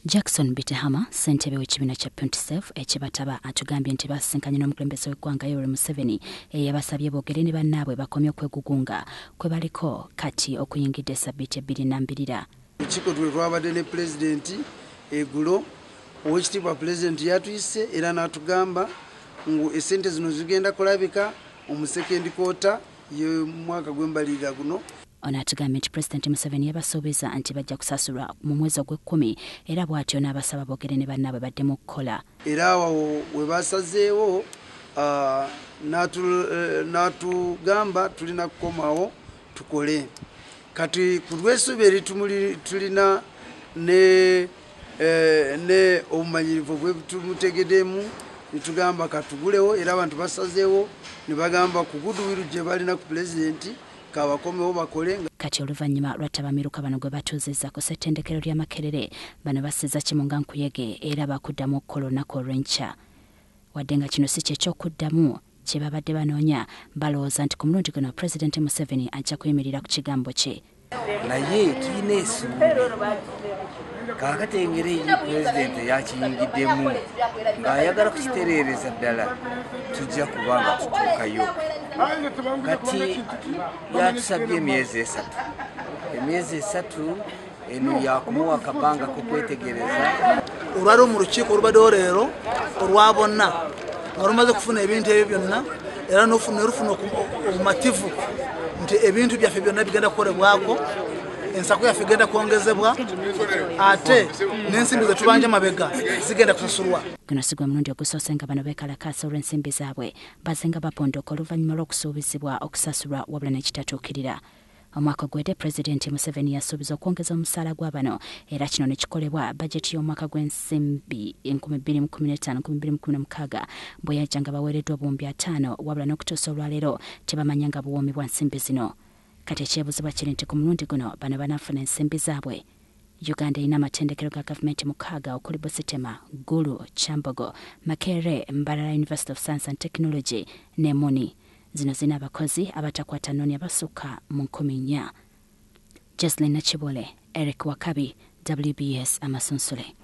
Jackson Bitehama, ssentebe w'ekibiina kya Puntisef ekibataba, atugambye nti basisinkanye n'omukulembeze w'eggwanga Yoweri Museveni eyabasabye boogere ne bannaabwe bakomye okwegugunga kwe baliko kati okuyingidde sabbiiti 2 nambirira. Lukiiko lwe lwabadde ne pulezidenti eggulo, oweekitiibwa pulezidenti yatuyise era n'atugamba ngu essente zino zigenda kulabika omu second quarter y'omwaka gw'embalirira guno. Ono atugambye nti Pulezidenti Museveni yabasuubiza nti bajja kusasulwa mu mwezi ogw'ekkumi era bw'atyo n'abasaba boogere ne bannaabwe baddemu okukola. Era awo we basazeewo n'atugamba tulina kukomawo tukole. Kati ku lw'essuubi eri tulina ne obumanyirivu bwe tumutegeddemu ne tugamba katugulewo, era abantu basazeewo ne bagamba ku goodwill gye balina ku pulezidenti kabakomewo bakole. Kati oluvannyuma lwa ttabamiruka bano gwe batuuzizza ku ssettendekero lya Makerere, bano bassiza kimu nga nkuyege era bakuddamu okukola olunaku olw'enkya. Wadde nga kino si kye ky'okuddamu kye babadde banoonya, balowooza nti ku mulundi guno Pulezidenti Museveni ajja kuyimirira ku kigambo kye. Naye tulina essuubi kaakati engeri pulezidenti yakiyingiddemu ng'ayagala kukitereereza ddala, tujja kuba nga tutuukayo. Kati yatusabye emyezi 3, emyezi 3 eno yakumuwa akabanga k'okwetegereza. Olwali mu lukiiko olubaddewo leero olwa bonna nga lumaze kufuna ebintu ebyo byonna, era nerufuna obumativu nti ebintu byaffe byonna bigenda kukolebwako, ensako yaffe egenda kwongezebwa, ate n'ensimbi zetubanja mabega zigenda kusasulwa. Guno si gwe mulundi ogusoose nga bano beekalakaasa olw'ensimbi zaabwe, bazze nga bapondoka oluvannyuma lw'okusuubizibwa okusasulwa wabula ne kitatuukirira. Omwaka ogwedde Pulezidenti Museveni yasuubiza okwongeza omusaala gwa bano era kino ne kikolebwa bajeti y'omwaka gw'ensimbi 2015-2016 bwe yajja nga baweereddwa obuwumbi 5, wabula n'okutuusa olwaleero tebamanya nga buwoomi bwa nsimbi zino. Kati ekyebuzibwa kiri nti ku mulundi guno bano banaafuna ensimbi zaabwe. Uganda erina amatendekero ga gavumenti 6 okuli Busitema, Gulu, Kyambogo, Makerere, Mbarara University of Science and Technology ne Muni. Zino zirina abakozi abatakwata nnoni abasukka mu 4,000. Jocelyn Nakibole, Eric Wakabi, WBS Amasunsule.